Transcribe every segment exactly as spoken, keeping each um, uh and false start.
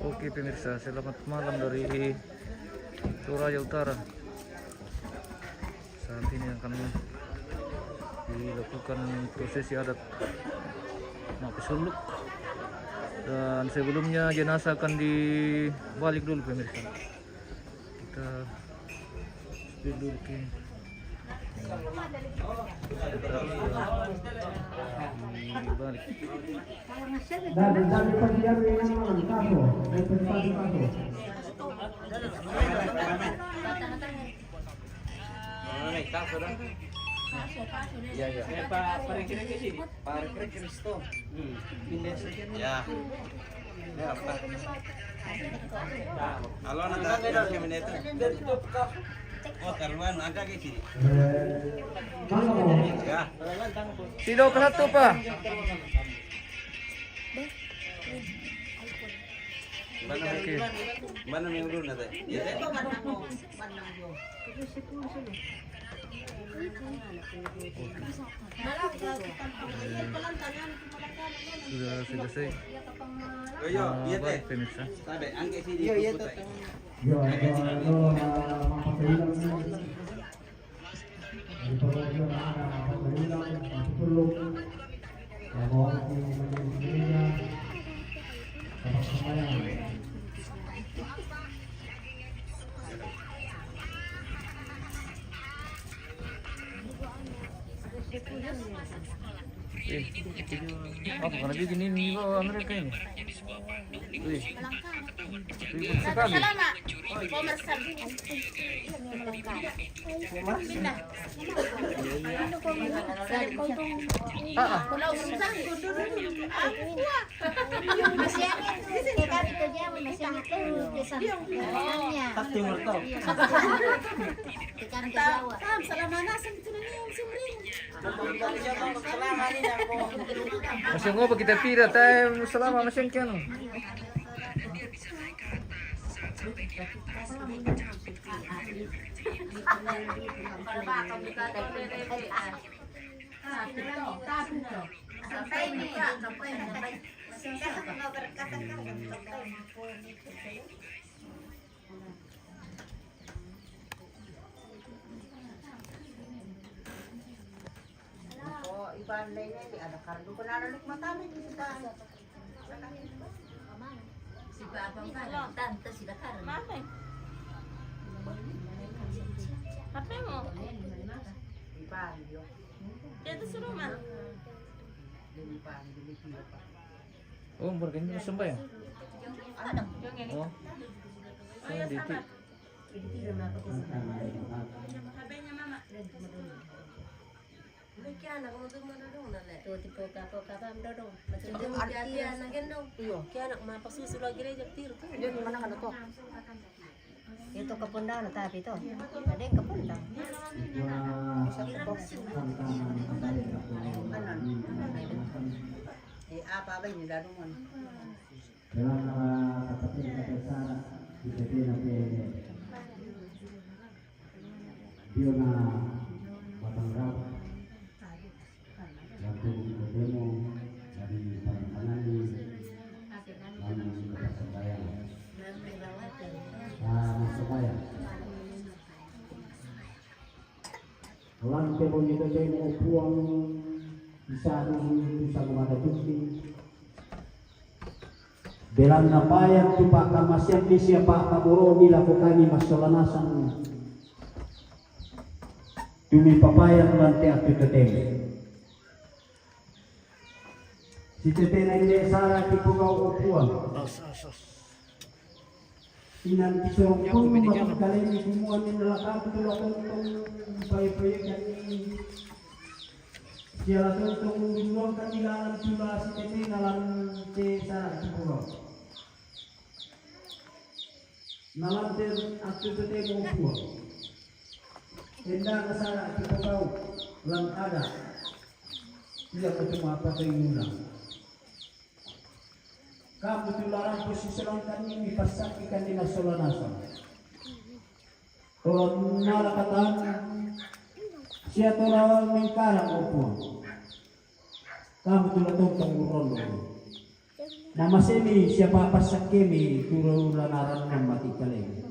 Oke pemirsa, selamat malam dari Toraja Utara. Saat ini akan dilakukan prosesi adat Mapesuluk. Dan sebelumnya jenazah akan dibalik dulu pemirsa. Kita spill dulu ke dibalik. Dari, dari pagi yang memang kaso, dari pagi kaso. Iya, iya. Eh, pa-, parikir ke sini. Parikir Kristo. Hmm. Pindah sini. Ya. Ya, apa? Halo, nanti kami itu. Oh, taruhan ada ke sini. Ya. Sino ka satu pa? Mana mungkin? Mana yang dulu nanti? Ya, teh. Sudah selesai. Yo, yo, iya, teh. Pemirsa. Sabi, angke sini. Yo, iya, teh. Yo, yo, yo, mapapailang. Di pagkakita na mapapailang, mapapulog. Mabawang ko yung mga kapagsabayan. Eh, apa, kalau begini ini, oh, Amerika ini. Wih. Ribut sekali. Salama. Pemirsa. Pindah. Ah, ah. Masih angin. Kita kerja, masih angin tuh, biasa. Iya. Pas timur tuh. Iya. Kita kerja. Paham, selama nasem itu nih, yang sumring. Masih ngopo kita pira time selama masih kian. Oh, iban lainnya di ada kardu kenal anak mata nih kita. Si Papa kan tante si Dakar. Mama. Apa mau? Iban yo. Dia tuh suruh mah. Iban di sini. Oh, mereka ini sembahyang? Oh. Saya di. Tuh, tipe apa-apa, dong. Macam dia mau hati-hati anak gendong. Iya. Kayak anak mapa susu lagi rejek tiru tuh. Dia di mana kan tuh? Itu kepundang tapi itu. Ada yang kepundang. Di apa abang ini dah dong? Dalam kata-kata sana, di sini nanti dia na batang rap, langsung ke demo dari tangan ini, lalu kita sembahyang. Ah, masuk ya. Lante bonito temo o Puang, isa dulu tu sa gumana tutti. Belanna paya tu pakamaseanni sia pakaboromi lako kami massola nasang. Tumi papaya lante attu totemo. Sitetena inde sara kipogau o Puang. Inang kisorong pun mati kaleni kumuan ni nalakatu tulatong tong paye-paye kani. Siala tong tong duluang kani lalan tula sitetena lante sara kipogau. Nalante attu totemo o Puang. Enda nasara kipogau lan ada. Ia kutuma apa keinuna. Kamu tu laran posisi lengkap ini pasakki kani massola nasang. Kalau nalakatan sia tola mengkarang o Puang. Kamu tu latong tong urondo. Mamasemi siapa passakkemi tu rulanaranna mati kalemi.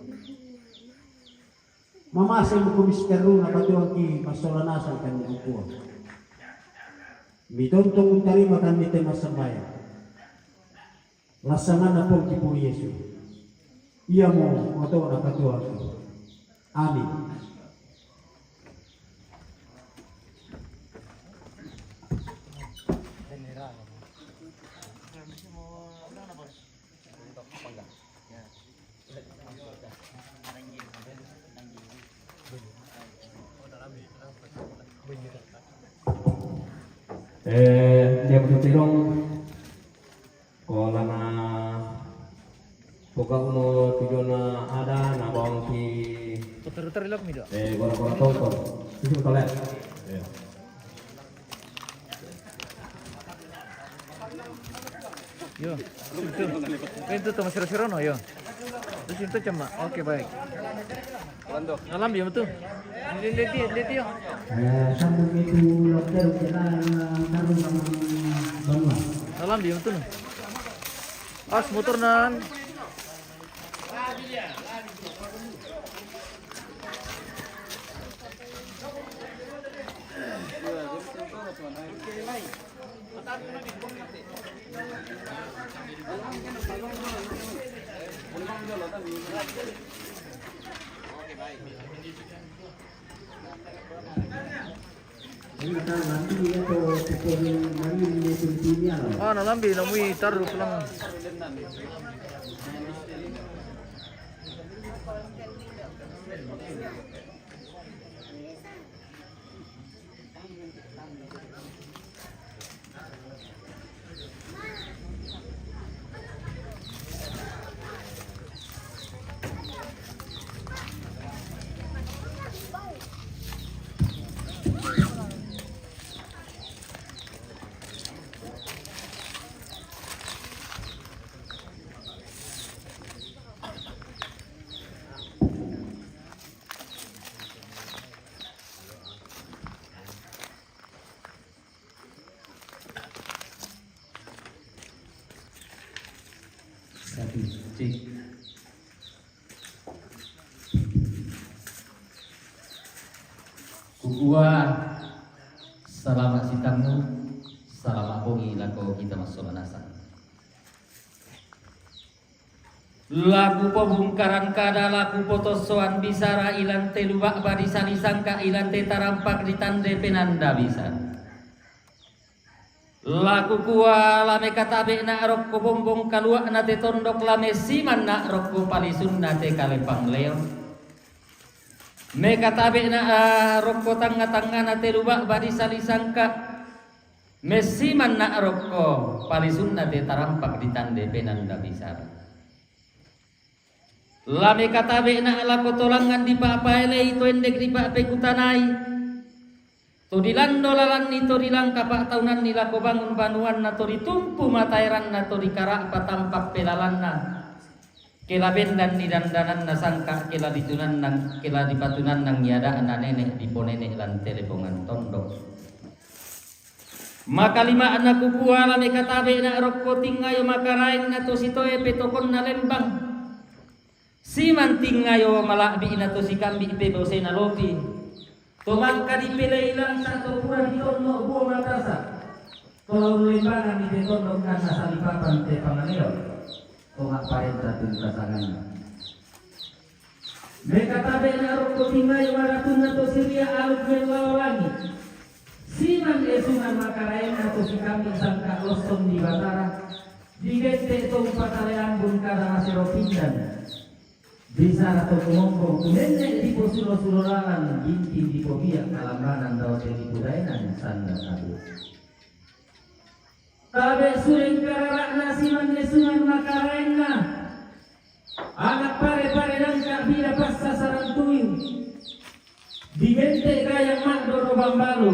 Mamasemi kumisteruna katuoangki massola nasang kan Puang. Mitontong untarima kan mite massambayang. Lassanganna Puangki Puang Yesu. Iamo matona katuoangki. Amin. Eh, dia butuh tirong. Ko lana pokokmu tujona ada na bawang ki. Putar-putar ilok mi do. Eh, gora-gora tongkol. Itu tolek. Iya. Yo. Itu. Itu tuh masih siro no yo. Terus itu cuma. Oke, baik. Salam ya betul. Lihat, lihat, lihat, yo. Eh, sambung itu lokter kita taruh sama banua. Salam ya betul. As motor nan. Ah, nalambi, namui taru pulang. Satu, cek. Kukua, salama' sitammu, salama' bongi lako kita massola nasang. La kupobungkaran kada, la kupotossoan bisara, ilante luba'ba disalisangka, ilante tarampak ditande penanda bisara. La kukua, la mekatabe'na' rokko bombong kalua'na te tondok, la messimanna' rokko palisunna te kale pangleo. Mekatabe'na', ah, rokko tangnga-tangngana te luba'ba disalisangka, messimanna' rokko palisunna te tarampak ditande penanda bisara. La mekatabe'na' lako to langngan dipa'paelei, to endek dipa'pekutanai, to dilando lalanni, to dilangka pa'taunanni lako bangun banuanna, to ditumpu mataeranna, to dikara'pa tampak pelalanna, ke la bendanni dandananna sangka', ke la ditunannang, ke la dipatunannangi ada'na nene' diponene' lan telepongan tondok. Makalima'na kukua, la mekatabe'na' rokko tingayo makaraenna to sitoe petokonna lembang. Siman tingayo mala'bi'na to sikambi' pebosena lopi. To mangka dipelei langsa' to pura ditonno' buo matasa'. To laun lembangan di petondok anna salipapan te pangaleo. To ma'parenta tungka sanganna. Mekatabe'na' rokko tingayo maratunna to siria aluk mellao langi'. Siman esungan makaraenna to sikambi' sangka' lossong di batara, digette' to umpataleambun kada masero pindan. Bisara to kumombong, kunenne' diposulo-sulo lalan, binting dipobia' kalambanan dao te dipudaenan sanda tabu. Tabe' sureng karara'na siman esungan makaraenna. Ana' pare-pare nangka bida passa sarang tuyu. Digente' gayang ma'doro bambalu.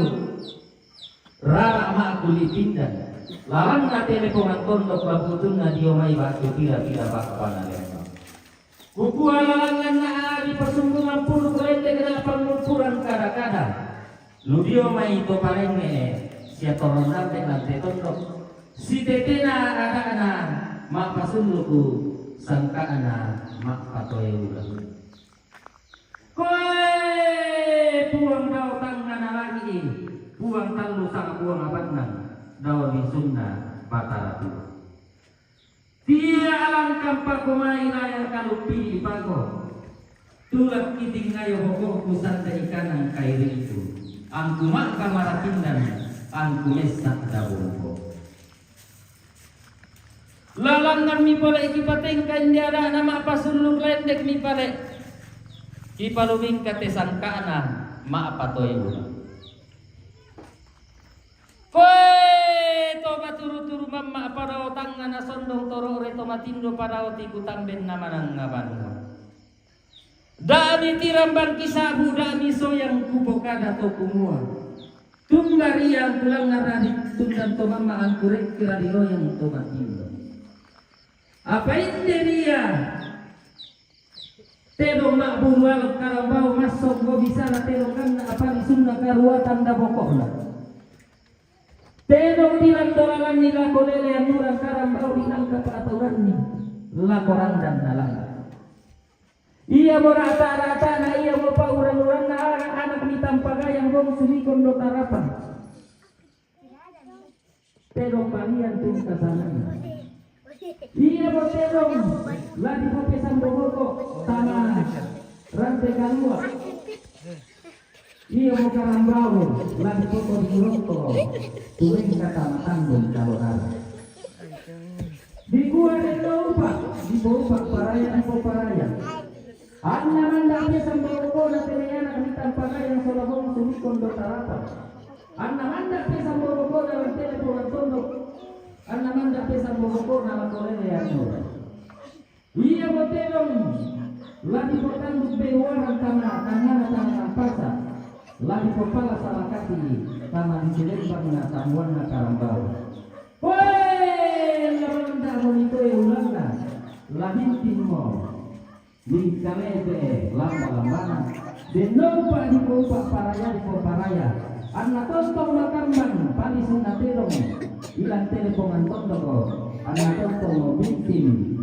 Rara' ma'kuli pindan. Lalanna telepongan tondok babutunna dio mai batu pira-pira ba'bana lembang. Kukua lalanganna adi pasumbungan puru' lendek na pangnguppuran kada-kada. Lu dio mai to parengnge'e, sia torong dambe' lan te tondok. Sitetena ada'na ma'pasulluku sangka'na ma'patoe ulang. Koe Puang dao tangngana langi'i, Puang tallu sanga Puang abannang, dao lisunna Batara Puang. Tia alangkan pako mai layang kaluppi pako. Tulakki tingayo boko'ku sanda ikanang kairiku. Angku ma'ka maratindan, angku messa dabongko. Lalannammi pole kipatengka inde ada'na ma'pasulluk lendekmi pale. Kipalumingka te sangka'na ma'patoe ulang. Koe to maturu-turu mamma' padao tangngana sondong toro're to matindo padao tiku tambenna manangnga banua. Da'mi tirambang kisa'bu, da'mi soyang kupokada to kumua. Tumba ria angkulangnga radi tundan to mamma' angkurekke radi loyang to matindo. Apa inde ria tedong ma'buru alok karambau massonggo bisara tedong kanna apa lisunna karua tanda boko'na. Tedong dilando lalanni lako lele annurang karambau dilangka pa'tauranni lako randan nalana. Iamo rata-ratana, iamo pauran-uranna anak-anak mitampa gayang bongsu mikon do tarapang. Tedong balian tungka sanana. Iamo tedong la dipopesambo boko tama rante kalua. Iamo karambau la dipopo di rokko tuwengka tama tandung kalonara. Dikua denno upa, dipoupa paraya, dipoparaya. Anna manda' pesambo bokona tene anak mitampa gayang sola bongsu mikon do tarapang. Anna manda' pesambo bokona lantene pongan tondok. Anna manda' pesambo bokona lako lele annura. Iamo tedong la dipotanduk beruarang tama tangngana tama nampasa, la dipopala salakati tama disilembangna tamuanna karambau. Hoe, la manda' mo nitoe ulanna, la bintingmo. Mingkamete lamba-lambana. Denno upa dipoupa paraya dipoparaya. Anna tontong makambang palisunna tedong ilan tene pongan tondoko. Anna tontong mabinting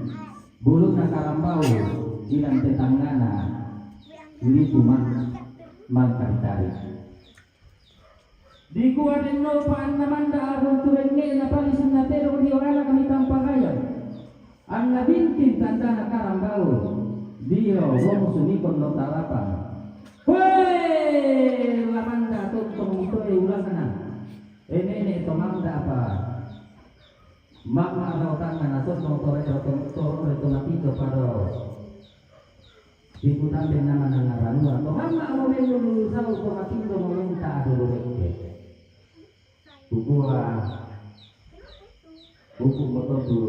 bulunna karambau ilan te tangngana. Litu ma mangkari-kari. Dikua denno upa anna manda' abung turengnge'na palisunna tedong dio anak mitampa gayang. Anna binting tandana karambau dio bongsu mikon no tarapang. Hoe, la manda' tontong mitoe ulanna. E nene' to manda' apa? Ma'ma'rao tangngana sontong tore to, to, tore to matindo pado. Iku tambenna manangnga banua, to mamma' mo mellulu-lulu sau to matindo mo menta adulu rekke. Kukua, pupuk mo to tu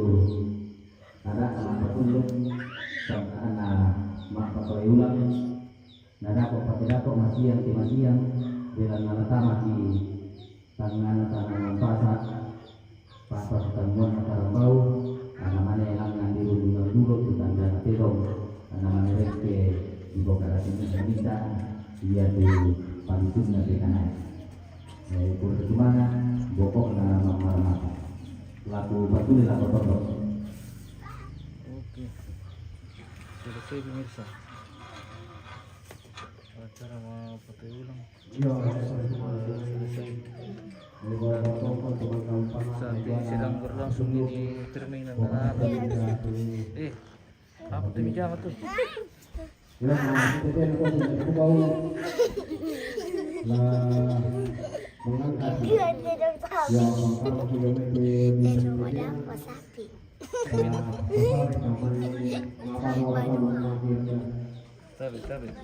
ada' ma'patullu, sangka'na ma'patoe ulang, nadako' pake dako' masiang ke masiang, belanna natamaki tangngana tama nampasa, pa'pasitammuanna karambau, anna mane langngan di rundungan bulo tu tandana tedong, anna mane rekke di bokarasinna mita, iatu palitunna te kanae. Eh, pura tumana, boko'na mammarmata. Laku patule lako tondok. Oke. Selesai pemirsa. Acara mau pakai ulang. Iya, selesai. Saat ini sedang berlangsung ini permainan anak-anak. Eh, apa tuh bijama tuh? Ya, nah, itu dia, itu dia, itu bau. Nah, mengangkat. Ya, mengangkat kilometer. Nah, apa, apa, apa, apa, apa, apa. Tabe', tabe'.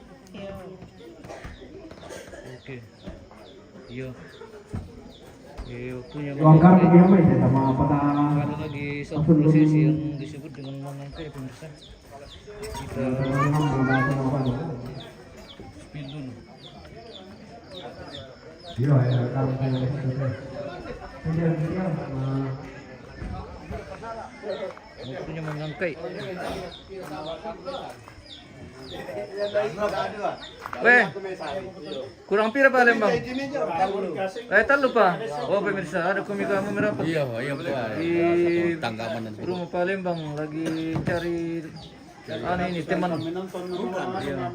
Oke. Iya. Eh, waktunya. Wangkar mangangkai. Dia sama pada. Ada lagi satu prosesi yang disebut dengan mangangkai, pemirsa. Kita spill dulu. Iya, ya, kalau saya itu. Tidak, tidak, eh. Waktunya mangangkai. Weh, kurang pira Palembang? Eh, tellu pa. Oh, pemirsa, ada kami kamu merapat. Iya, iya, Pak. Di Tanggaman dan rumah Palembang lagi cari anu ini, teman. Iya.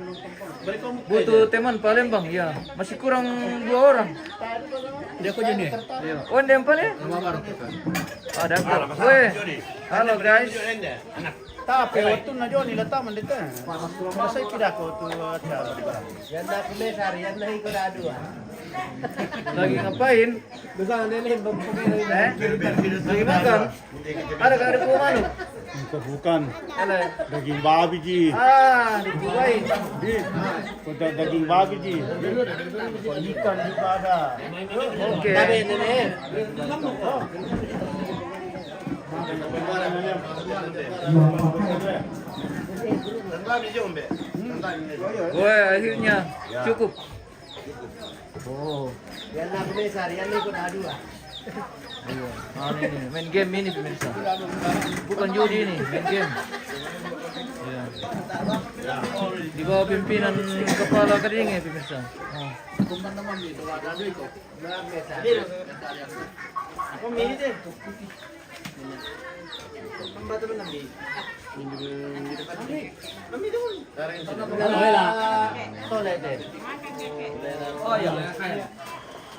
Butuh teman Palembang, ya. Masih kurang dua orang. Dia kok jadi? Iya. Oh, ada yang paling? Ada. Weh. Halo, guys. Tapi waktu na Joni la taman dete. Selesai tidak kau tu acara. Yan na kumesar, yan na iko na dua. Lagi ngapain? Bisa nenek bang. Eh? Lagi makan? Ada, ada kuah manuk? Bukan, bukan. Ada. Daging babi ji. Ah, daging babi. Di, kota daging babi ji. Ikan juga ada. Oke. Tabe nenek. Wah, akhirnya cukup. Oh. Yan na kumesar, yan na iko na dua. Iya. Anu ini, main game ini, pemirsa. Bukan judi ini, main game. Iya. Di bawah pimpinan kepala Kadinge, pemirsa. Oh.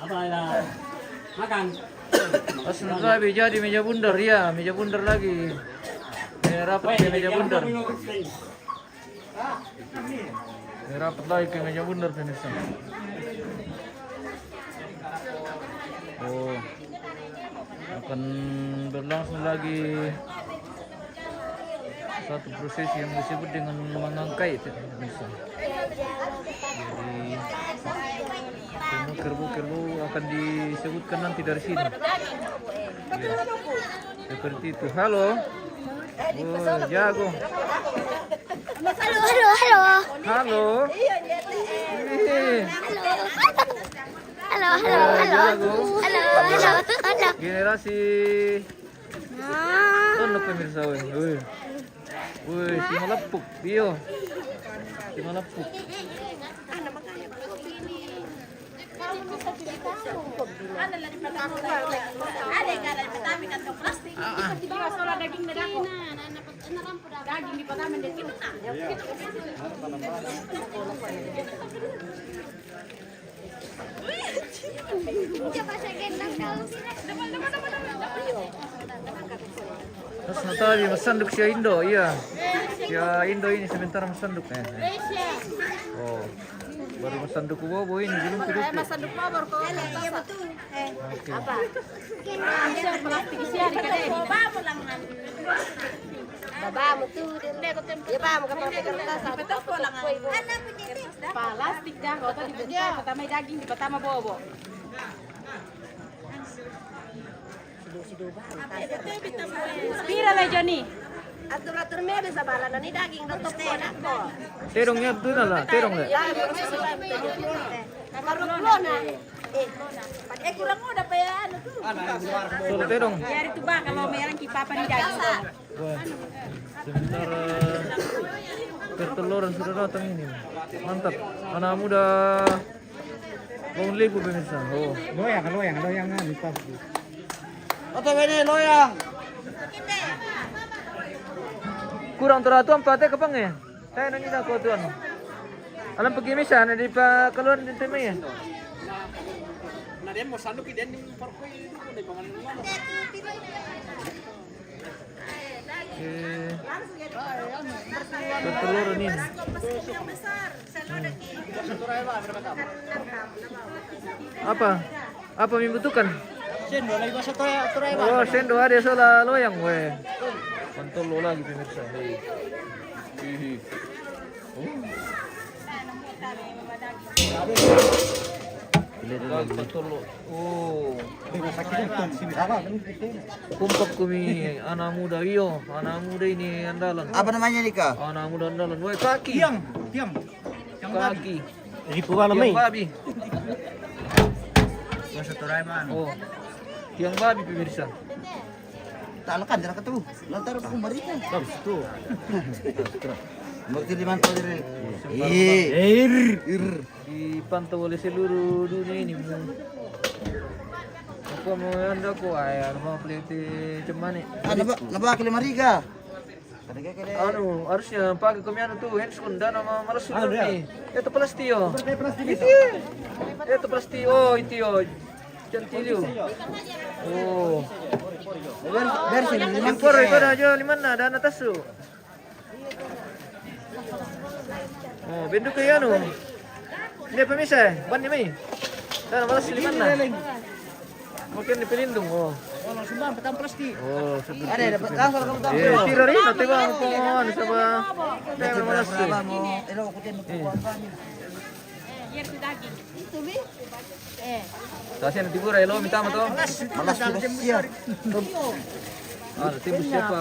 Apa ya? Makan. Pas na tabe jadi meja bundar, ya, meja bundar lagi. Eh, rapat ke meja bundar. Eh, rapat lagi ke meja bundar, pemirsa. Oh, akan berlangsung lagi satu prosesi yang disebut dengan mangangkai, pemirsa. Jadi, semua kerbau-kerbau akan disebutkan nanti dari sini. Ya. Seperti itu. Halo. Oh, jago. Halo, halo, halo. Halo. Ini. Halo, halo, halo. Jago. Halo, halo, halo. Generasi. Nah. Tunduk, pemirsa, weh. Weh. Weh, si malepuk. Iyo. Si malepuk. Ada, ada di pertama, ada, ada di pertama kantong plastik. Ah, ah. Di bawah sola daging na dako. Daging di pertama, di situ, nah. Pas na tabe masanduk si Indo, iya. Si Indo ini sementara masanduk, eh. Oh. Baru masanduk bobo ini, belum tutup. Masanduk bobo kok. Oke. Apa? Plastik isi hari kada ini. Babamu tu, dia bamu ka pakai kertas, ada apa tu? Plastik dah, kau tadi buka, pertama daging, di pertama bobo. Pira le Joni? Atur-atur me bisa barana ni daging dong toko dako. Terong ya, betul lah, terong ya. Baru lona. Eh, kurang udah pa ya anu tu. Solo terong. Yari tu ba kalau merang ki papa ni daging. Wah, sementara perteloran sudah datang ini. Mantap. Anak muda bangun libu, pemirsa. Oh. Loyang, loyang, loyang, anu, pas. Oto bene loyang. Kurang teratur empat ya, kepang ya? Saya nanya dah kau tuan. Alam pergi misa, nanti pa keluar di tema ya. Nah, dia mau sanduk, dia ni parkoi itu, dia bangun. Oke. Keteloran ini. Apa? Apa membutuhkan? Sendo lagi bahasa Toya, Toya. Oh, sendo ada sola loyang, weh. Kontol lo lagi, pemirsa. Hei. Hihi. Oh. Kompak kumi anak muda, iyo, anak muda ini andalan. Apa namanya, Dika? Anak muda andalan. Woi, kaki. Tiang, tiang. Tiang babi. Kaki. Ribu malam, tiang babi. Bahasa Toraiman. Oh. Tiang babi, pemirsa. Tak lekan, jangan ketemu. Lantar aku mereka. Bagus tuh. Mau kiri mantau diri. Iya. Ir. Ir. Dipantau oleh seluruh dunia ini. Apa mau anda ko, ay, ano mau pelete cemane? Ah, naba, naba kali mariga. Anu, harusnya pakai kami anu tuh, handscreen dan nama malas sudah nih. Itu plastik yo. Itu. Itu plastik, oh, itu yo. Cantilio. Oh. Bersih, impor itu ada aja lima na, ada atas tuh. Oh, benduk kayak anu. Ini apa misal? Ban ini. Sana malas lima na. Mungkin di pelindung, oh. Oh, langsung bang, petang plastik. Oh, ada dapat kasar kamu tahu. Eh, kira rin, nanti bang, pohon, sama. Saya malas tuh. Mau, eh, lo aku tembak. Kasi na tibura, elo mitama to. Malas sudah siap. Ah, tembus siapa?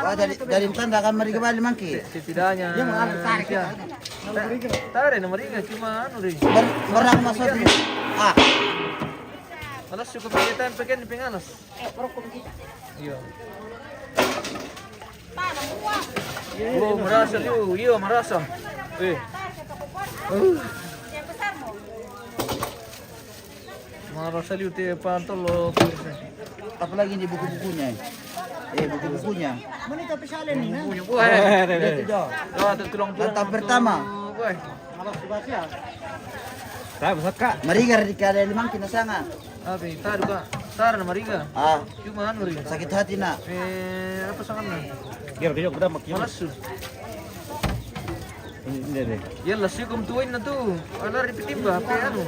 Wah, dari, dari tanda kan mari kembali mangki. Setidaknya. Dia mau tarik. Tarik na mariga, cuma anu ri. Ber-, berang masuk. Ah. Malas suka pakai tan, pakai ni pengalas. Iya. Oh, marasa liu, iya, marasa. Eh. Marasa liu te pantol lo. Apalagi ini buku-bukunya. Eh, buku-bukunya. Mana tapi salin ini, nah? Bukunya, wah, eh. Itu dah. Wah, tu tulang-tulang. Lantai pertama. Wah. Tahu, Kak. Mariga di kada limang kina sanga. Abi, tahu, Kak. Tahu na mariga. Ah. Cuma anu ri. Sakit hati na. Eh, apa sangan na? Kira kira udah makin. Malas su. Ini, ini deh. Ya lah, sih, kum tuin na tu. Ala ri pitimba, apa anu?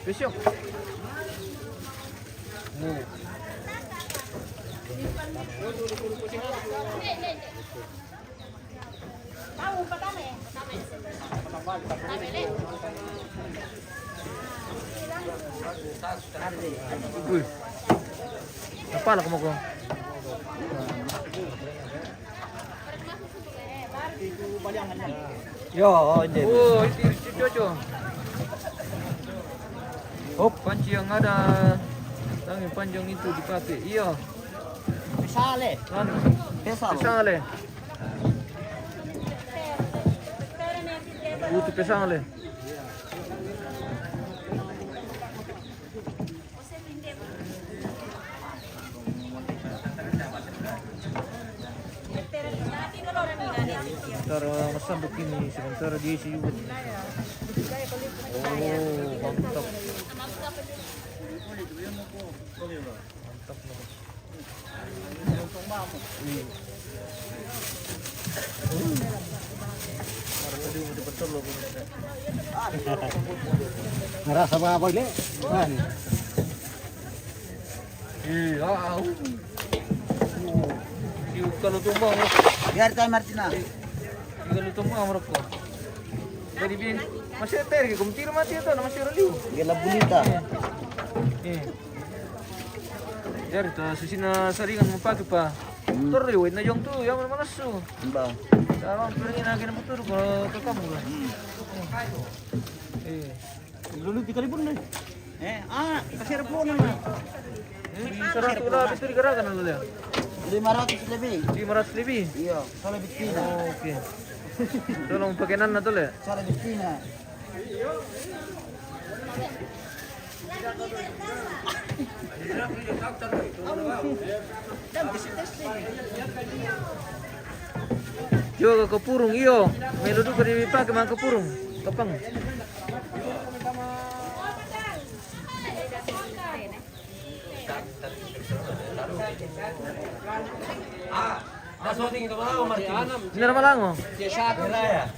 Besok. Mu. Wih. Apa lah kamu kau? Yo, ini. Oh, itu, itu cocok. Hop, panci yang ada tangan panjang itu dipakai. Iya. Pesale. Anu. Pesale. Pesale. Butuh pesale. Sementara masambut ini, sementara dia isi juga. Oh, mantap. Mantap, mantap. Ngerasa apa, apa ini? Kan. Iya, au. Iya, kalau tumbang, biar tayo, Martina. Iya, kalau tumbang, merokok. Jadi, bin, masih ter, kung tiro mati itu, masih orang liu. Gila bulita. Iya. Iya. Dari tu, susi na saringan mo pake pa. Hmm. Tor, wait na yung tu, yung mana su. Ba. Sama, pero yun, lagi na motor ko, kakamu ba? Hmm. Eh. Lulu di kalibun na. Eh, ah, kasi repon na. Eh, saratu la, itu di garagan na la. Lima ratus lebih. Lima ratus lebih? Iya, sala bitina. Oh, oke. Tolong pakai nan na to le. Sala bitina. Juga kapurung, iyo. Melo duka di pake mang kapurung. Kapang. Ini nama lango?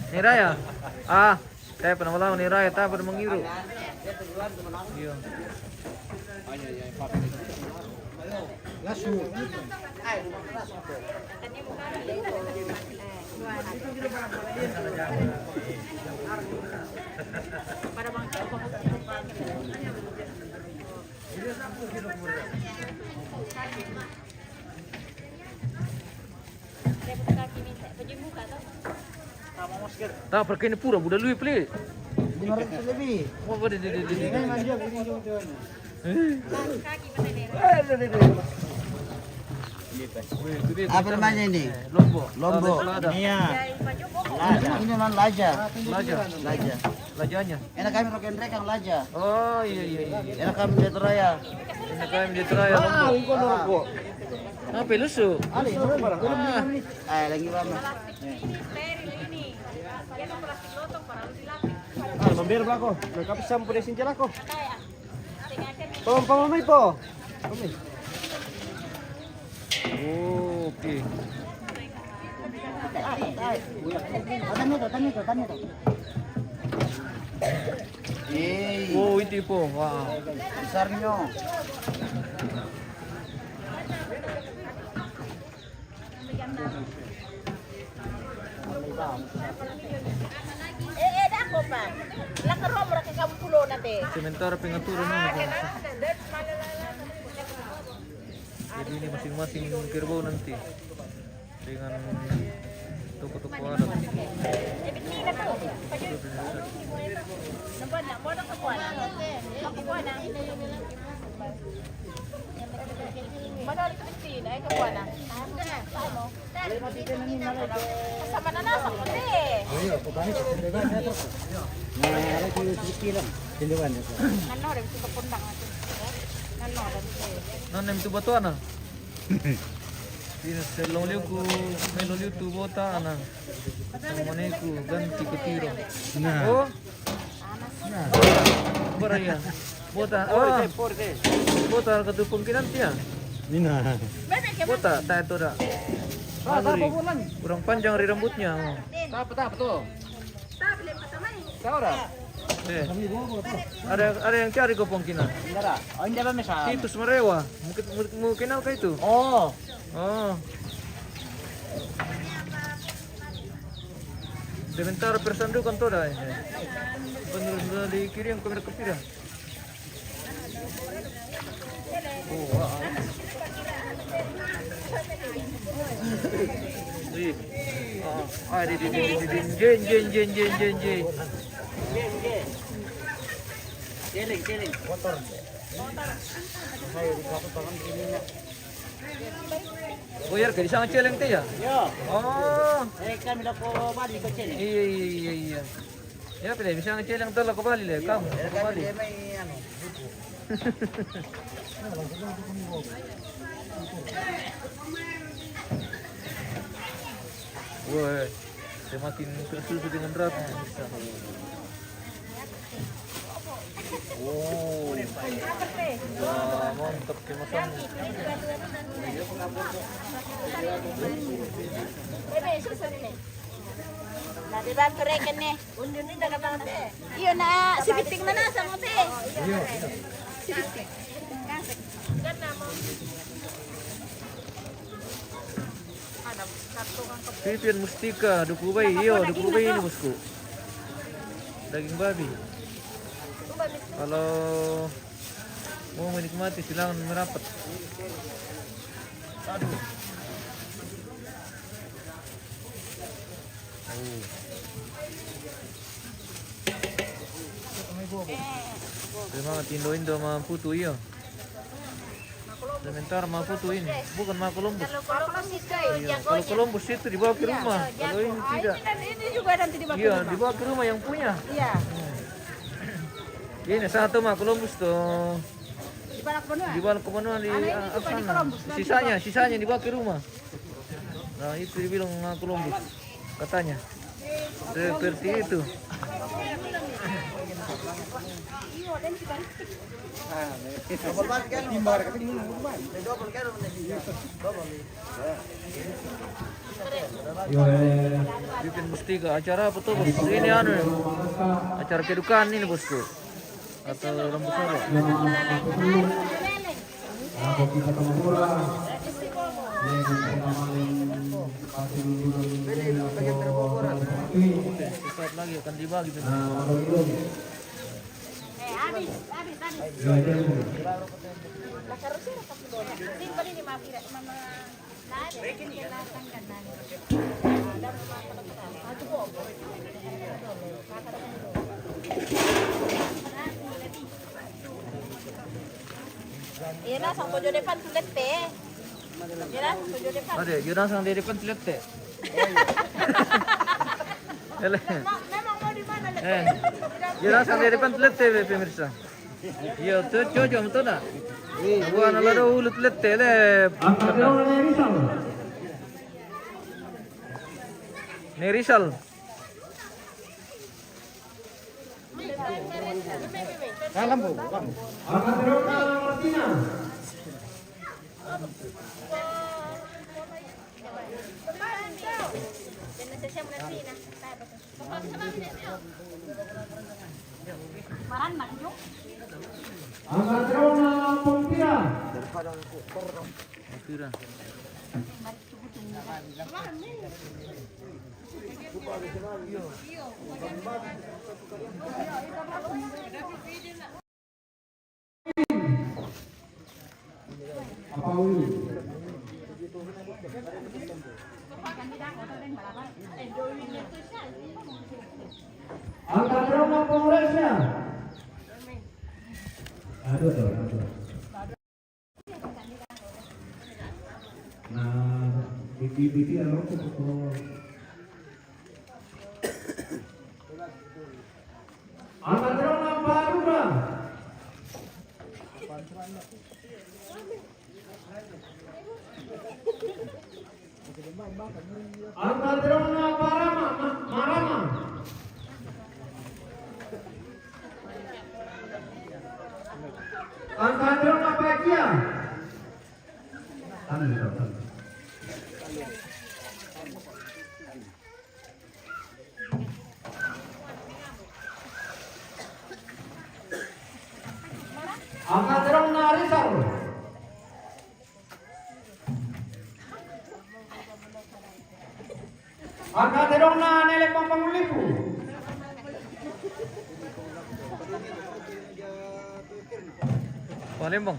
Ni raya. Ah. Kaya pa na wala ni raya, ta pa na mangiru. Iyo. Ta, perkara ini pura, buda lui pele. Lima ratus lebih. Wah, wah, deh, deh, deh, deh, deh. Ini mah dia, ini dia, dia. Eh. Eh, deh, deh, deh. Apa namanya ini? Lombok. Lombok. Ini ya. Ini, ini non laja. Laja. Laja. Lajanya. Enak kami roken rekang laja. Oh, iya, iya, iya. Enak kami di Raya. Enak kami di Raya, Lombok. Apa lusu? Ah, lagi lama. Ah, mampir belako. Lengkap sampo di sinjalako. Pom, pom, pom, pom. Oh, oke. Tanya itu, tanya itu, tanya itu. Oh, itu po. Wah. Besarnya. Eh, eh, dako pa. Lakarom ra ka kampulona te. Sementara pengaturan ini, Bang. Jadi ini masing-masing kerbau nanti dengan toko-toko adat. Eh, betina tu. Nampak nak? Mau nak ke kuana? Mau ke kuana? Mana ada betina, eh, ke kuana? Sama na nasa ko, eh. Nano, dari situ pundang aku. Nano, dari situ. Nano, itu batuana. Ini selong liu ku, melo liu tu bota, ana. Yang mana ku ganti ku tiro. Nah. Oh. Nah. Bara ya. Bota. Oh. Bota ka tu pungkinan tia. Mina. Bota, tak itu dah. Kurang panjang dari rambutnya. Tapa, tapa tu? Tapa, lima sama ni. Tahu dah? Eh. Ada, ada yang cari ko pungkinan. Enggak dah. Oh, ini apa misal? Itu Semerewa. Mungkin, mungkin, mungkin apa itu? Oh. Oh. Sementara persandukan toda ini. Penerus di kiri yang kamera kepira. Oh, ah, ah. Ih. Ah, ah, di, di, di, di, di. Jeng, jeng, jeng, jeng, jeng, jeng. Celeng, celeng. Motor. Saya di satu tangan begini, nak. Oh, iya, di sana celeng teh ya? Iya. Oh. Eh, kami lako bali ko celeng. Iya, iya, iya, iya. Ya, pede, bisa celeng teh lako bali le, kamu. Iya, lako bali. Dia main, anu. Wah, semakin tersusun dengan rapi. Oh, wah, mantap kemasan. Nah, dibantu reken nih. Iyo na, sibiting na na sama pe. Sibiting. Pipian mustika, duku bai, iyo, duku bai ini, bosku. Daging babi. Kalau mau menikmati, silakan merapat. Aduh. Oh. Memang tindo-indo maputu, iyo. Sementara maputu ini, bukan ma Columbus. Kalau Columbus itu, iya, kalau Columbus itu dibawa ke rumah. Kalau ini tidak. Ini juga nanti dibawa ke rumah. Iya, dibawa ke rumah yang punya. Iya. Ini satu ma Columbus tuh. Dibawa ke benua. Dibawa ke benua di sana. Sisanya, sisanya dibawa ke rumah. Nah, itu dibilang ma Columbus, katanya. Seperti itu. Bikin mustika acara apa tuh, bos? Ini anu, acara kedukaan ini, bosku. Atau lampu solo. Ako kita kamura. Sesaat lagi akan dibagi. Nah, habis, habis, habis. Simpan ini, maaf, tidak, mama. Iya na, sang pojok depan tulet pe. Ade, yun ang sang di depan tilete. Ele. Memang mau di mana, eh, yun ang sang di depan tilete, pemirsa. Iya, tuh, cocok, betul dah. Bukan ada ulut tilete, le. Angkat dulu, Rizal. Nih, Rizal. Dalam, Bu, dalam. Angkat dulu, Martina. Angkat dulu, Pompira. Pompira. Angkat dulu, Polresnya. Aduh, aduh, aduh. Nah, biti-biti anu tuh, tuh. Angkat dulu, Pak Lurah. Angkat dulu, Pak Rama, Ma-, Marama. Angkat dulu, Pak Kia. Tahan dulu, tahan. Angkat dulu, Rizal. Angkat dulu, Nele Pampang Lipu. Palembang.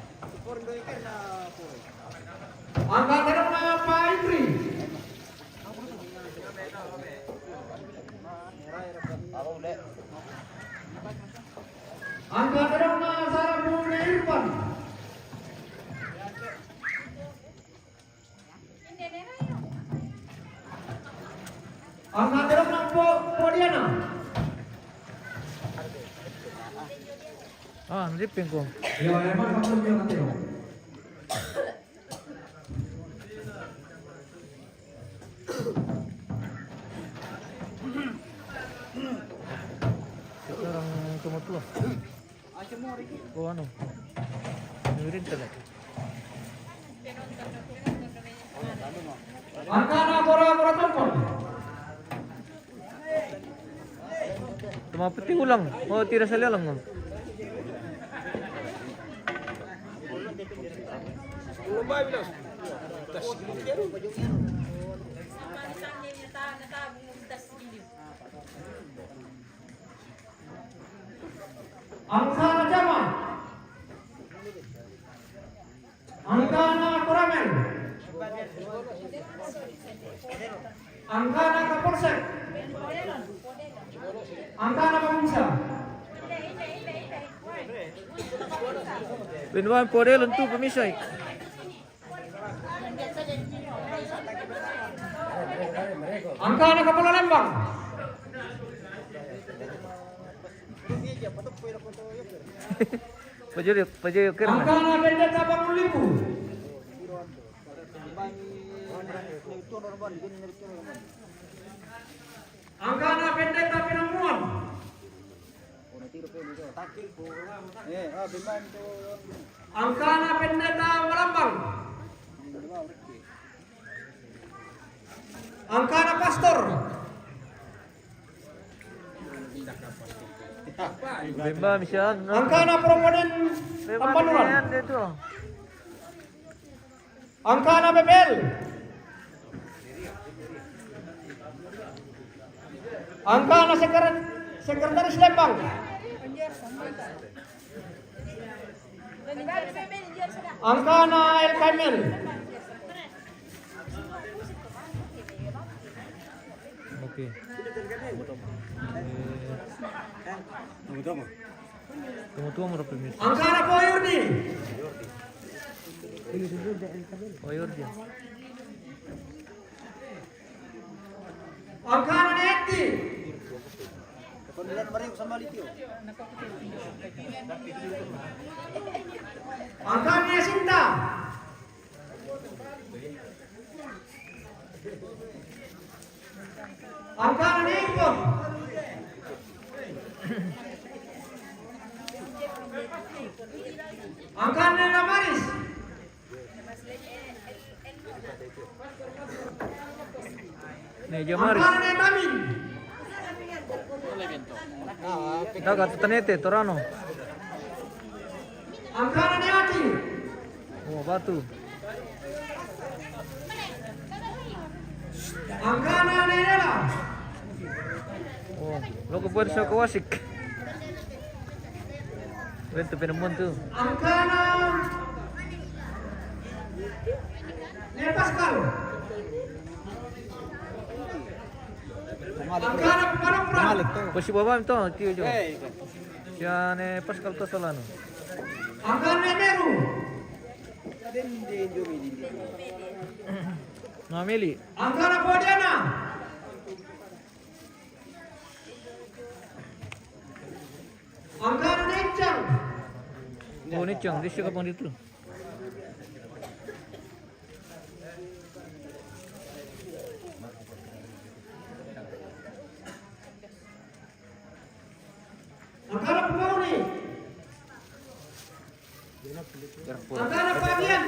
Angkat dulu, Pak Indri. Angkat dulu, Sarah Putri Irfan. Angkat dulu, Po-, Podiana. Ah, ripin ko. Iya, emang kamu yang nanti dong. Sekarang cuma tua. Oh, anu. Dengerin tuh, Lek. Angkana kora-kora tongkol. Cuma peti ulang. Oh, tidak salah lang. Angkana Jama. Angkana Koramel. Angkana Kapolsek. Angkana Pamungsa. Pinwan Podel untuk pemisai. Angkana Kapala Lembang. Pajuri, pajuri, keren. Angkana Pendeta Bangun Lipu. Angkana Pendeta Penamuan. Angkana Pendeta Malambang. Angkana Pastor. Bemba, misan, no? Angkana Proponen Tampanuan. Angkana Bebel. Angkana sekret-, sekretaris Lembang. Angkana L K M L. Oke. Tunggu-tunggu. Tunggu-tunggu, Angkana Poyurni. Oh, Jordi. Angkana ne Eti. Angkana ne Sinta. Angkana ne Ipon. Angkana ne Damaris. Ne, Damaris. Angkana ne Tamin. Daga tu Tanete, Torano. Angkana ne Ati. Oh, Batu. Angkana ne Nela. Oh, loko buat sa ko wasik. Betul penemuan tu. Angkana ne Pascal. Angkana Paropra. Pasi baba tu, tio jo. Sia ne Pascal tu Solano. Angkana ne Meru. Na Meli. Angkana Podiana. Angkana ne Icang. Oh, ne Icang, dia siapa bang itu? Angkana Pauni. Angkana Pagian.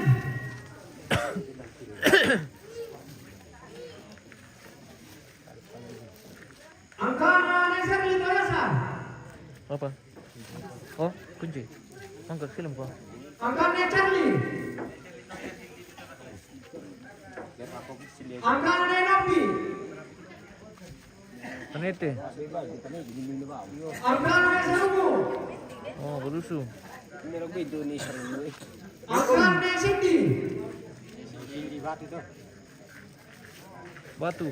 Angkana ne Serli Tayasa. Apa? Oh, kunci. Angkat film ko. Angkana ne Charlie. Angkana ne Napi. Tanete. Angkana ne Sarumu. Oh, Berusu. Angkana ne Siti. Batu.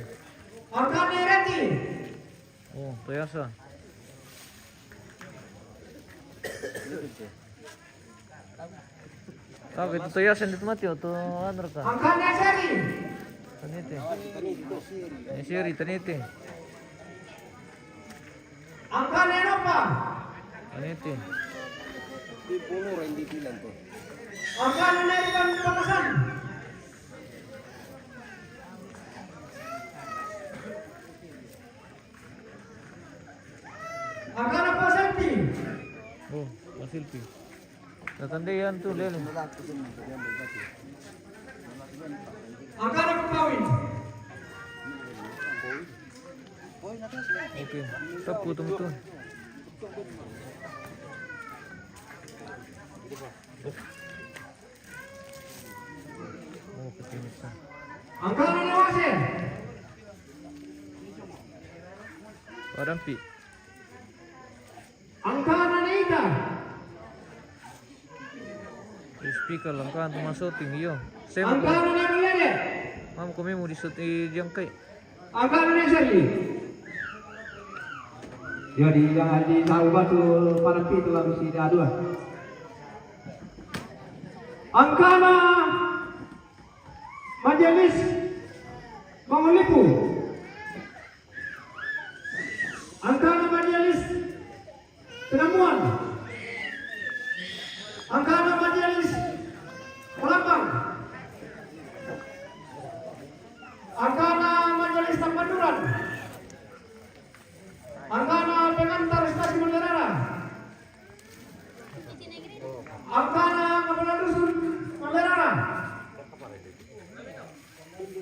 Angkana ne Reti. Oh, Toyasa. Tapi itu Toyasa itu mati atau anu ka? Angkana ne Seri. Tanete. Eh, Seri, Tanete. Angkana ne Nova. Tanete. Angkana ne Ikan Pakasan. Angkana Paselpi. Oh, Paselpi. Natandai yan tu lele. Angkana Papawin. Oke, sapu tu. Oh, pati nisa. Angkana ne Wase. Warampi. Angkana ne Ita. Speaker langkan tu masuk ting iyo. Saya mau. Angkana ne Lele. Mam kami mau di shoot di jangkai. Angkana ne Seri. Jadi yang di tahu batu para pi dalam si dua. Angkana Majelis Mangulipu. Angkana Majelis Penamuan. Angkana Majelis Kelapang. Angkana Majelis Tambanduran. Angkana pengantar stasi Mandarara. Angkana kepala dusun Mandarara.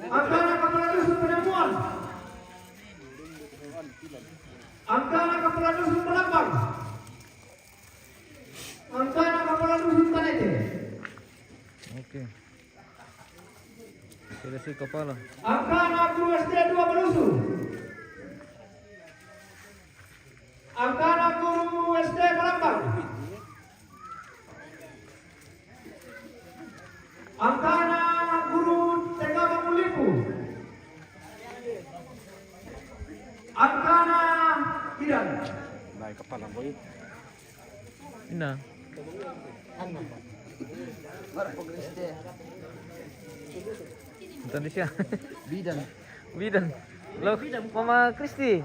Angkana kepala dusun Penamuan. Angkana kepala dusun Kelapang. Angkana kepala dusun Tanete. Oke. Selesai kepala. Angkana guru S D dua Belusu. Angkana guru S D Kelapang. Angkana guru T K Mangulipu. Angkana Idan. Naik kepala boy. Ina. Indonesia. Bidan. Bidan. Lo, Mama Kristi.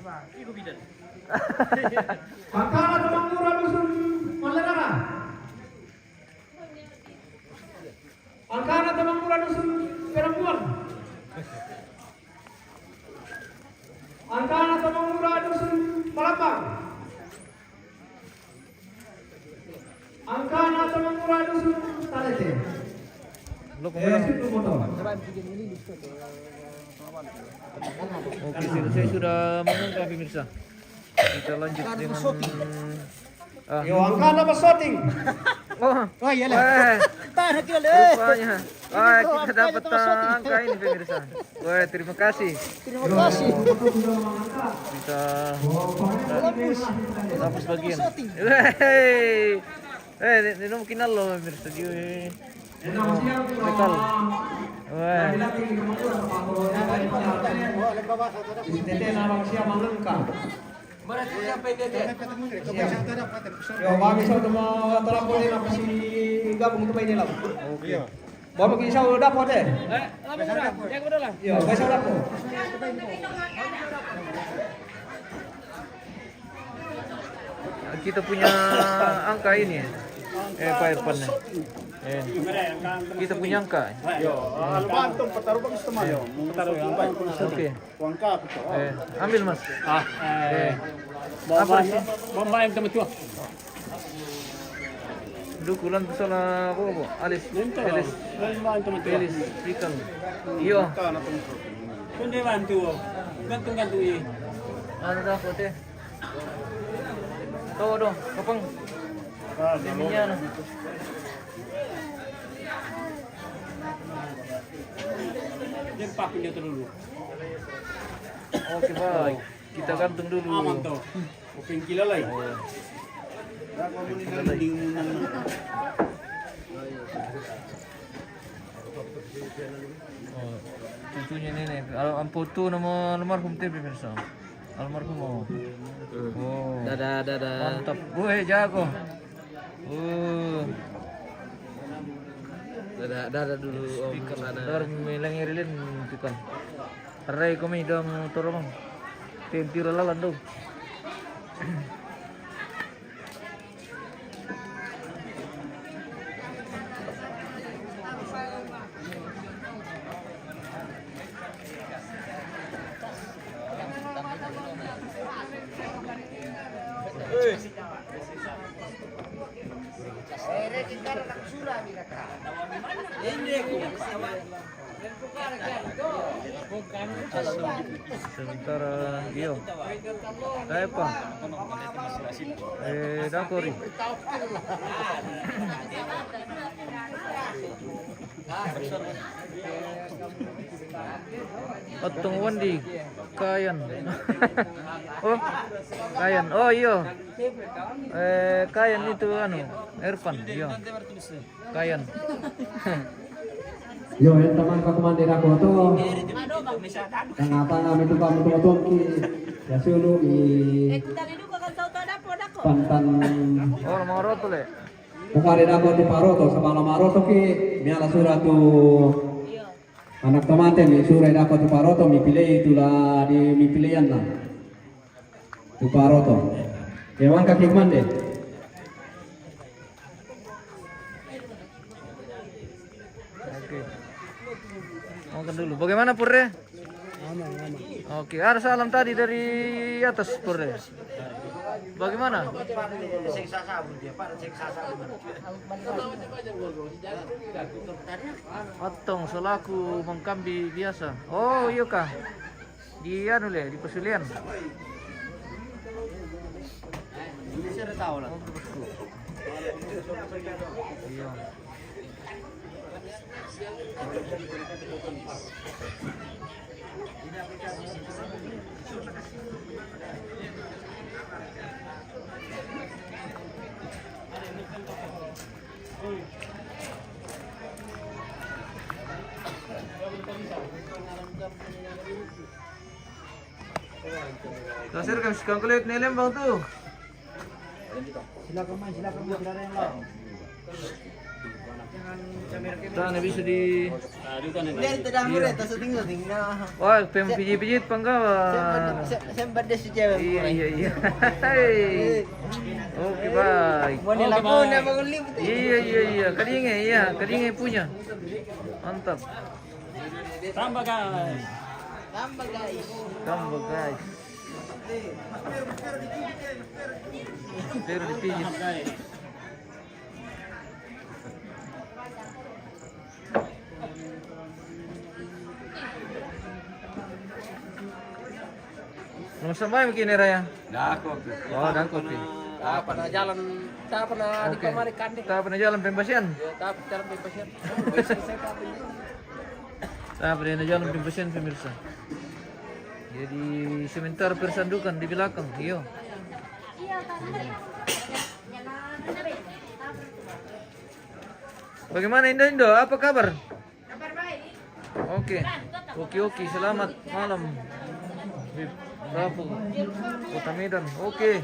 Angkana Temangura dusun Malerara. Angkana Temangura dusun Perambuan. Angkana Temangura dusun Palambang. Angkana Temangura dusun Talete. Lo, eh, situ motor. Oke, saya sudah mengungkap, pemirsa. Kita lanjut dengan, ah. Yo, angkana ba shooting. Oh. Oh, iya lah. Weh. Tahan lagi lah. Rupanya. Wah, kita dapat angka ini, pemirsa. Wah, terima kasih. Terima kasih. Bisa. Bagus. Bagus bagian. Hei. Eh, ini, ini mungkin lo, pemirsa, dia. Betul. Wah. Yo, bagi sa tu mau terapon ni, apa si gabung tu main ni lah. Oke. Bapak bisa udah dapat eh? Eh, lama udah. Jago udah lah. Yo, bisa udah dapat. Kita punya angka ini. Eh, Pak Irfan nih. Eh, kita punya angka. Yo, ah, lupa antum petaruh bagus teman. Yo, petaruh yang baik. Oke. Uang kah, petaruh. Eh, ambil, Mas. Ah, eh. Eh. Bomba, apa sih? Bomba yang teman tua. Dukulan salah apa, Bu? Alis. Alis. Bomba yang teman tua. Alis ikan. Iyo. Tunde bantu. Gantung-gantung, iya. Anu dah, kote. Tahu dong, kapang. Deminya, nah. Dia pakai dia dulu. Oke, baik. Kita gantung dulu. Aman tuh. Kuping kila lai. Oh. Oh, cucunya nenek. Al-, amputu nama almarhum te, pemirsa. Almarhum, oh. Hmm. Oh. Dadah, dadah. Mantap. Weh, jago. Oh. Dadah, dadah dulu, Om. Speaker. Sana. Dar meleng irilin tukang. Rai kami dong torong. Tentira lalan dong. Sementara iyo. Dai pa. Eh, dakori. Otong Wandi. Kayan. Oh, Kayan. Oh, iyo. Eh, Kayan itu anu, Irfan, iyo. Kayan. Yo, yang teman ka kumande dako to. Tanga-tanga mi tuka mi tuka tongki. Ya sulu i. Eh, tadi duka kan sauta dako, dako. Pantan. Oh, maroto le. Buka de dako ti Paroto, sabala maroto ki. Mi ala sura tu. Anak tomante mi sura dako ti Paroto, mi pilih itulah di mi pilihan lah. Tuparoto. Dewan kaki mande. Oke. Makan dulu. Bagaimana, Purre? Aman, aman. Oke, ada salam tadi dari atas, Purre. Bagaimana? Otong selaku mangkambi biasa. Oh, iyo kah? Di anu le, di Pasulian. Ini saya tahu lah. Oh, betul. Iya. Kasir kami si Kangkulit ni Lembang tu. Silakan main, silakan main, tidak ada yang lawan. Sana bisa di. Wah, pempijit-pijit panggawa. Iya, iya, iya. Hei. Oke, baik. Iya, iya, iya. Kadinge, iya, Kadinge punya. Mantap. Tambah, guys. Tambah, guys. Tambah, guys. Pero dipijit. Mau sampai mungkin ya, Raya? Dako. Oh, dako, Pi. Tak pernah jalan, tak pernah di kamari kande. Tak pernah jalan pembasian? Ya, tak pernah jalan pembasian. Tak pernah jalan pembasian, pemirsa. Jadi sementara persandukan di belakang, iyo. Bagaimana Indo-Indo? Apa kabar? Oke. Oke, oke, selamat malam. Di Rabu, Kota Medan. Oke.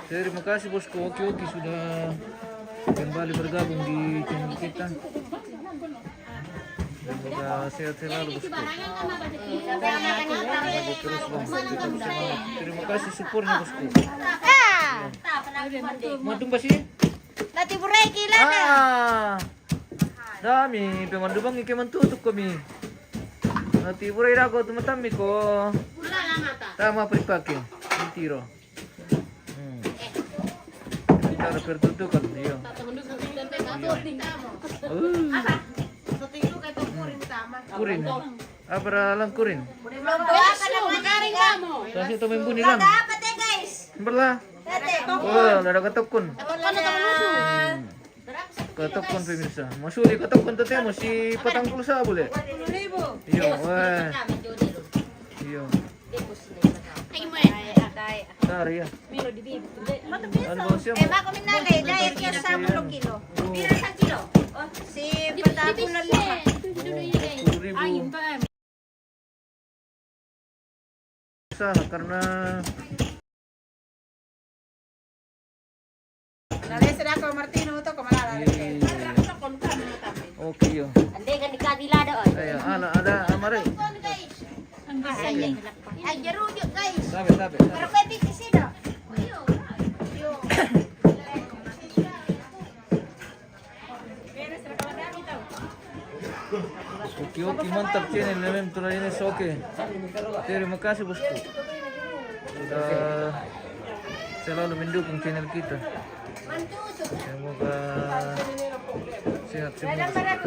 Terima kasih, Bosku. Oke, oke, sudah kembali bergabung di channel kita. Semoga sehat selalu, Bosku. Semangat terus, Bang. Tetap semangat. Terima kasih supportnya, Bosku. Mau tumbas ini? Nati burai kila na. Ah. Dami, pe mandubangi ke mantutuk kami. Nati burai dako tu matammi ko. Tama peripake. Intiro. Hmm. Cara pertutukan, iyo. Uh. Kurin. Apa lang kurin? Kasi itu membuni lang. Apa teh, guys? Berla. Wah, ada katokon. Hmm. Katokon, pemirsa. Masuli katokon tu teh, masih patang puluh sa boleh. Iyo, wah. Iyo. Tar ya. Anu, bang, siapa? Eh, bako minale, dai kia sa puluh kilo. Si patang puluh lima. Sepuluh ribu. Salah karena. Nalese dako Martino to ko malala. Oke, yo. Ande kan di kabila ada, oi. Ayo, ala, ada amare. Ay, jerujuk, guys. Sabe, sabe. Pero pwede kasi daw. Oke, oke, mantap channel memang tuh ini, oke. Terima kasih, Bosku. Sudah selalu mendukung channel kita. Semoga sehat semua. Semoga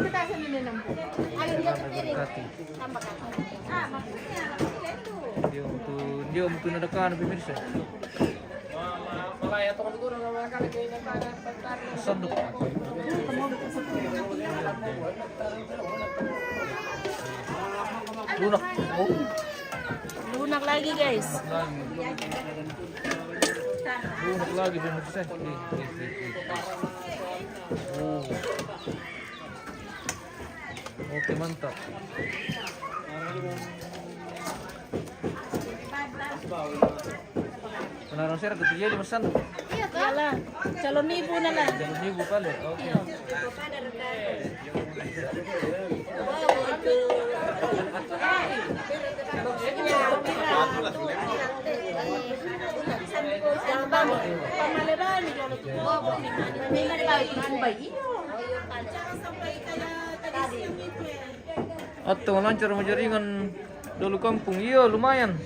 diberkati. Dia untuk, dia untuk nadakkan, pemirsa. Sandok. Lunak. Oh. Lunak lagi, guys. Lunak lagi, pemirsa. Nih, nih, nih, nih. Oh. Oke, mantap. Penaran saya ketujuh lima sandok. Iyalah, calon ibu na la. Calon ibu kali. Oke. Atau lancar majaringan dulu kampung. Iyo, lumayan.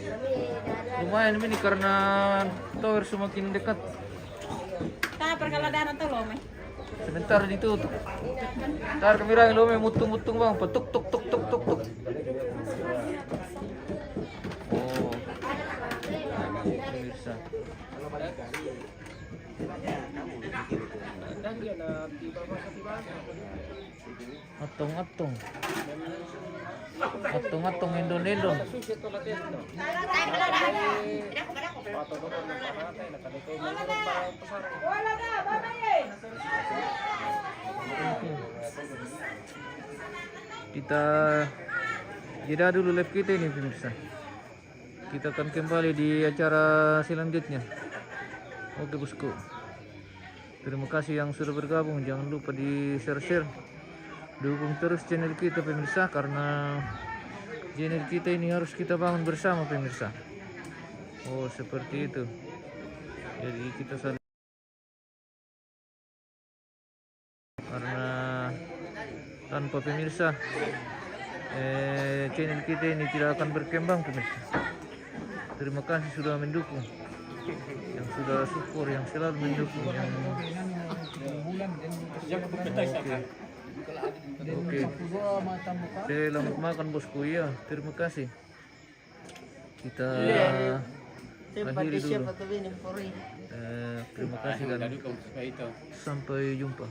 Lumayan ini karena tower semakin dekat. Tama perkala dana to lo, mai. Sementara ditutup. Tar kami rai lo, mai, mutung-mutung, bang. Petuk, tuk, tuk, tuk, tuk, tuk. Oh. Pemirsa. Atong-atong. Atong-atong, endon-endon. Kita jeda dulu live kita ini, pemirsa. Kita akan kembali di acara selanjutnya. Oke, Bosku. Terima kasih yang sudah bergabung. Jangan lupa di share-share. Dukung terus channel kita, pemirsa, karena channel kita ini harus kita bangun bersama, pemirsa. Oh, seperti itu. Jadi kita saling, karena tanpa pemirsa, eh, channel kita ini tidak akan berkembang, pemirsa. Terima kasih sudah mendukung, yang sudah support, yang selalu mendukung, yang oke. Oke. Selamat makan, bosku. Iya, terima kasih. Kita akhiri dulu. Eh, terima kasih dan sampai jumpa.